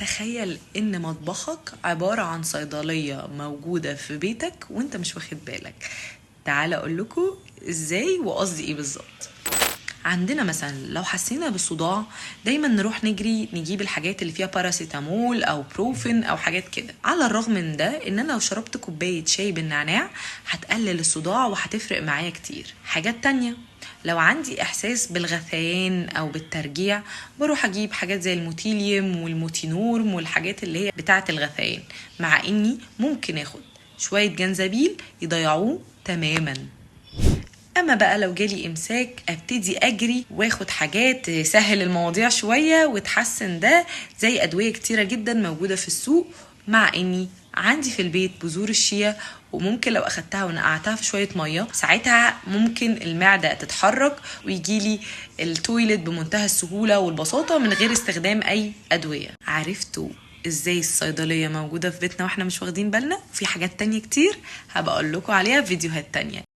تخيل ان مطبخك عبارة عن صيدلية موجودة في بيتك وانت مش واخد بالك. تعال اقول لكم ازاي وقصدي ايه بالظبط. عندنا مثلا لو حسينا بالصداع دايما نروح نجري نجيب الحاجات اللي فيها باراسيتامول او بروفين او حاجات كده، على الرغم من ده ان انا لو شربت كوباية شاي بالنعناع هتقلل الصداع وهتفرق معايا كتير. حاجات تانية، لو عندي احساس بالغثيان او بالترجيع بروح اجيب حاجات زي الموتيليوم والموتينورم والحاجات اللي هي بتاعة الغثيان، مع اني ممكن اخد شوية جنزبيل يضيعوه تماما. اما بقى لو جالي امساك ابتدي اجري واخد حاجات تسهل المواضيع شوية وتحسن ده، زي ادوية كتيرة جدا موجودة في السوق، مع اني عندي في البيت بذور الشيا وممكن لو اخدتها ونقعتها في شوية مية ساعتها ممكن المعدة تتحرك ويجيلي ال toilet بمنتهى السهولة والبساطه من غير استخدام اي ادوية. عرفتوا ازاي الصيدلية موجودة في بيتنا واحنا مش واخدين بالنا؟ في حاجات تانية كتير هبقى اقول لكم عليها في فيديوهات تانية.